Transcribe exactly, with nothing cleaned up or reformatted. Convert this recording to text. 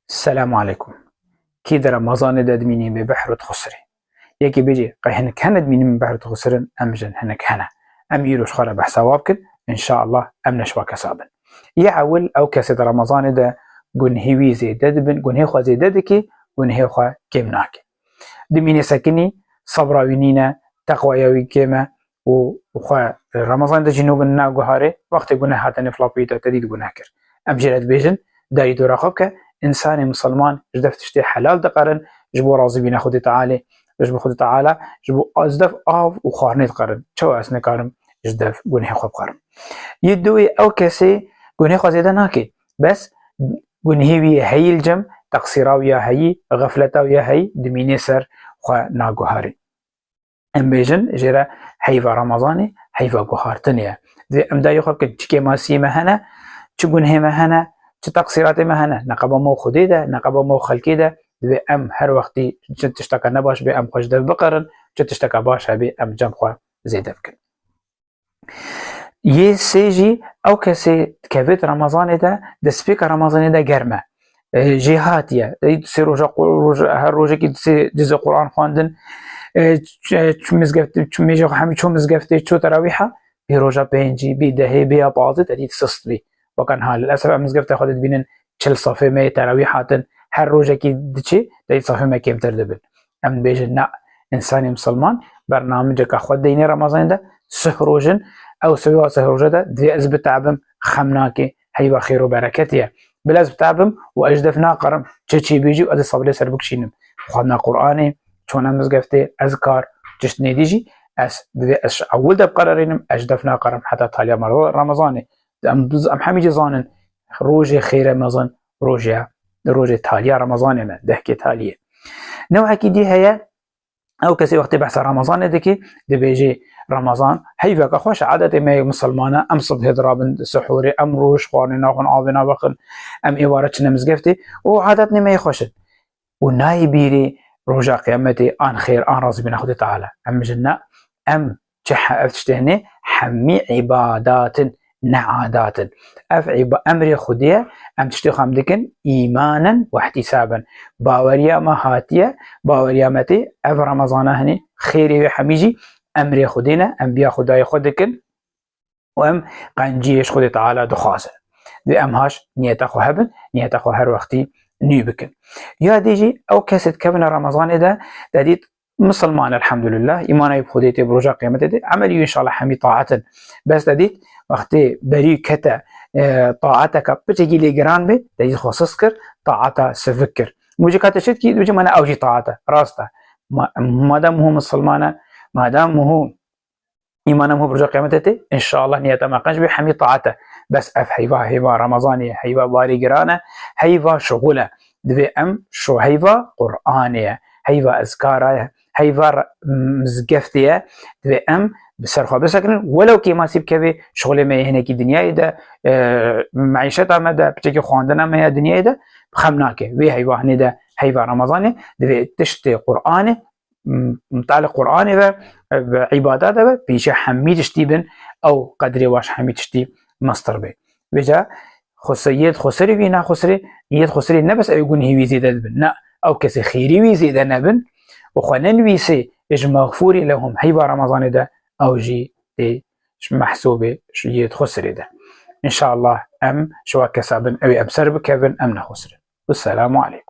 Selamu aleykum. Kî di Remezanê de dimînî bê behr û dixusirê? Yekî bêjî, qey hinek hene dimînin bê behr û dixusirin, em jin hinek hene. Em îro ji xwe re behsa wa bikin, înşaallah em ne ji wa kesa bin. Yê ewil, ew kesê di Remezanê de gunhê wî zêde dibin, gunhê xwe zêde dike, gunhê xwe kêm nake. Dimînê sekinî, sebra wî nîne, teqwaya wî kêm e, û xwe Remezan de jî nû naguharê, wextê guneh hatine flapî te, te dî di guneh kir. Em jê re dibêjin, darî dora xwe bike, însanê misilman ji def tiştê helal dixerin, ji bo razîbîna Xwedê Tealê, ji bo Xwedê Teala, ji bo ez def av û xwarinê dixerin. Çawa ez nikarim ji def gunehê xwe bixerim? Yê duyê ew kesê gunehê xwe zêde nake. Bes gunehê wî yê heyî li cem, teqsîra wî ya heyî, xefleta wî ya heyî, dimînê ser xwe naguharê. Em bêjin, jê re heyva Remezanê, heyva guhartinê ye. Divê em darî xwe bikin, çi kêmasiyê me hene, çi gunhê me hene, çi teqsîratê me hene, neqeba me û Xwedê de, neqeba me û xelkê de, divê em her wextî çi tişteke nebaş bê, em xwe ji dev biqerin, çi tişteke baş hebe, em cem xwe zêde bikin. Yê sê jî, ew kesê dikeve di Remezanê de, destpêka Remezanê de germ e. E, jêhatî ye. Ê, sê roja qu-, roj-, her rojekî sê cizê Quran xwendin. E, ç-, e, çû mizgeftê, çû mêjê xwe hemî çû mizgeftê, çû terawîha, bê roja pêncî, bê dehê, bê ya pazdê te dît sist bî. Weke niha lilesef em mizgeftê xwe de dibînin çil safê me yê terawîh hatin, her rojekî diçê, te dît safê me kêmtir dibin. Em dibêjin, na, însanê misilman bernamiceke xwe deynê Remezanê de, sih rojin, ew sih wa sih roje de divê ez bitebim, xem nake, heyva xêr û bereketê ye. Bila ez bitebim û ez ji def naqerim, çi çê bêjî û ez ê sebrê ser bikişînim. Xwendina Quranê, çûna mizgeftê, ezkar, tiştnê dî jî, ez divê ez ji ewil de biqererînim, ez ji def naqerim heta taliya Remezanê. Em, em hemî jî zanin, rojê xêre mezin, rojê, rojê taliya Remezanê ne, dehkê taliyê. Newekî dî heye, ew kesê wextê behsa Remezanê dike, dibêjê, Remezan heyveke xweş e, adetê me yê misilmana, em sibhê dirabin sihûrê, em roj xwarinê naxwin, avê navexin, em êvara çine mizgeftê, û adetnê me yê xweş in. Û nayê bîrê roja qiyametê an xêr, an razîbûna Xwedê Teala. Em bijin, na, em çi he-, ev tiştê hinê hemî îbadat in, ne adat in. Ev îba-, emrê Xwedê ye, em tiştê xwe em dikin, îmanen we îhtîsaben. Baweriya me hatiye, baweriya me tê, ev Remezana hinê, xêrê wê hemî jî emrê Xwedê ne, em biya Xwedayê xwe dikin û em qenciyê ji Xwedê Teala dixwazin. Divê em haş niyeta xwe hebin, niyeta xwe her wextî nû bikin. Ya dî jî ew kesê dikevine Remezanê de, te dît misilman, elhamdulillah, îmana wî bi Xwedê tê, bi roja qiyametê tê, emelî wî înşallah hemî taet in. Bes te dît, wextê berî kete, e, taeteke piçekî lê giran bê, te dît xwe sist kir, taeta sivik kir. Mûcika te şit kî, dibêje, mana ew jî taet e. Rast e. Ma-, madem hû misilman e, madem hû îmana hû bi roja qiyametê tê, înşallah niyeta me qenc bê, hemî taet e. Bes ev heyva, heyva Remezanê ye, heyva barê giran e, heyva şixul e. Divê em şo-, heyva Qur'anê ye, heyva ezkara ye, heyva re-, mizgeftê ye. Divê em bi ser xwe bisekinin, welew kêmasî bikevê, şixulê me yê hinekî dinyayê de, e, meîşeta me de, piçekî xwendina me ya dinyayê de, xem nake. Vê heyva hinê de, heyva Remezanê, divê tiştê Qur'anê, m-, mutaliq Qur'anê ve, e, ve îbadata ve, pêşiya hemî tiştî bin, ew qedrê wa ji hemî tiştî mestir bê. Vêca xwese-, yê xwesirê wî naxwesirê, yê xwesirê ne bes ew gunhê wî zêde dibin, ne, ew kesê xêrî wî zêde nebin û xwe nenivîsê ji mexfûrî lehum heyva Remezanê de, ew jî tê ji mehsûbê ji yê xwesirê de. Înşallah em ji wa kesa bin, ew ê em ser bikevin, em nexwesirin. Wesselamu aleykum.